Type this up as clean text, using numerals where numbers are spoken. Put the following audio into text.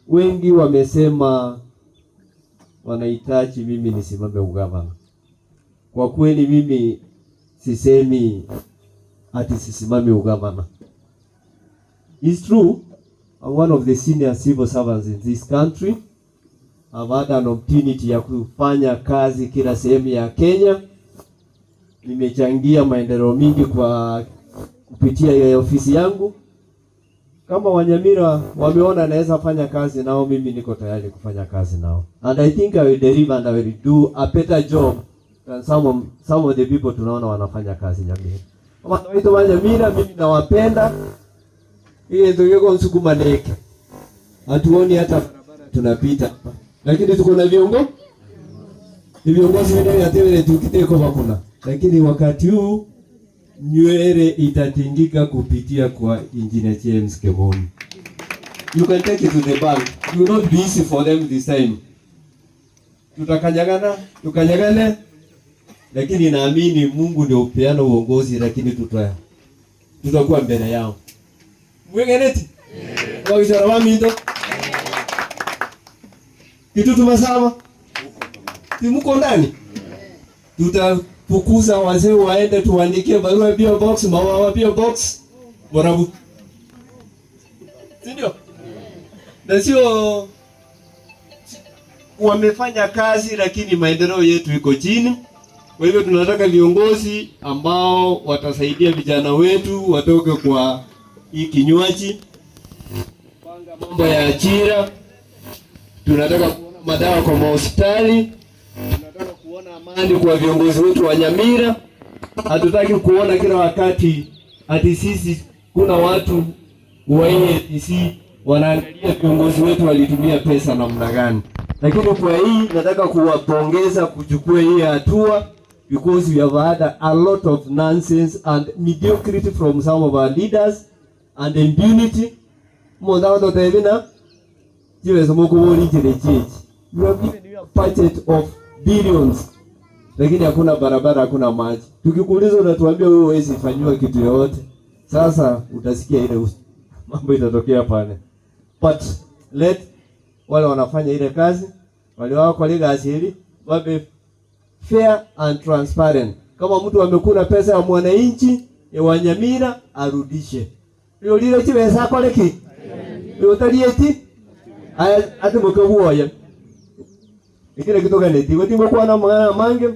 Wengi wamesema wanahitaji mimi nisimame ugavana. Kwa kweli mimi sisemi ati sisimame ugavana. It's true, I'm one of the senior civil servants in this country. I've had an opportunity ya kufanya kazi kila sehemu ya Kenya. Nimechangia maendeleo mingi kwa kupitia ya ofisi yangu. Kama Wanyamira wameona naweza fanya kazi nao, mimi niko tayari kufanya kazi nao. And I think I will deliver and I will do a better job than some of the people tunaona wanafanya kazi Nyamira. Kama watu wa Nyamira, mimi nawapenda. Ile ndio nsukuma leke. Hatuoni hata barabara tunapita hapa. Lakini tuko na viongozi. Ni viongozi wenyewe atewele tukiteko bakuna. Lakini wakati huu nywele itatingika kupitia kwa Engineer James Kemoni. You can take it to the bank. It will not be easy for them this time. Tutakanyagana, tukanyagane, lakini naamini Mungu ndio upeana uongozi, lakini tutakuwa mbele yao. Mwengeneti? Wakichora wa minto. Kitu tumasama. Timuko ndani. Tutafukuza wazee waende tuandikie barua P.O. Box, mawa wa P.O. Box. Borabu. Si ndio? Na sio wamefanya kazi lakini maendeleo yetu iko chini. Kwa hivyo tunataka viongozi ambao watasaidia vijana wetu watoke kwa hii kinywaji, panga mambo ya ajira. Tunataka kuona madawa kwa mahospitali, tunataka kuona amani kwa viongozi wetu wa Nyamira. Hatutaki kuona kila wakati ati sisi kuna watu wa AAPC wanaangalia viongozi wetu walitumia pesa namna gani. Lakini kwa hii nataka kuwapongeza kuchukua hii hatua because we have had a lot of nonsense and mediocrity from some of our leaders and impunity. Monda tebina chiweza mukuboli chile chichi. You have given you a budget of billions, lakini hakuna barabara, hakuna maji. Tukikuuliza unatuambia wewe huwezi fanyiwa kitu yoyote. Sasa utasikia ile mambo itatokea pale. But let wale wanafanya ile kazi wale wao kwa asili wabe fair and transparent. Kama mtu amekula pesa ya mwananchi ya Wanyamira arudishe. Iyo lile chibesa akoleki iyo talieti ati mukabuoya ikire kitoganeti gotingokwana mang'ana mange.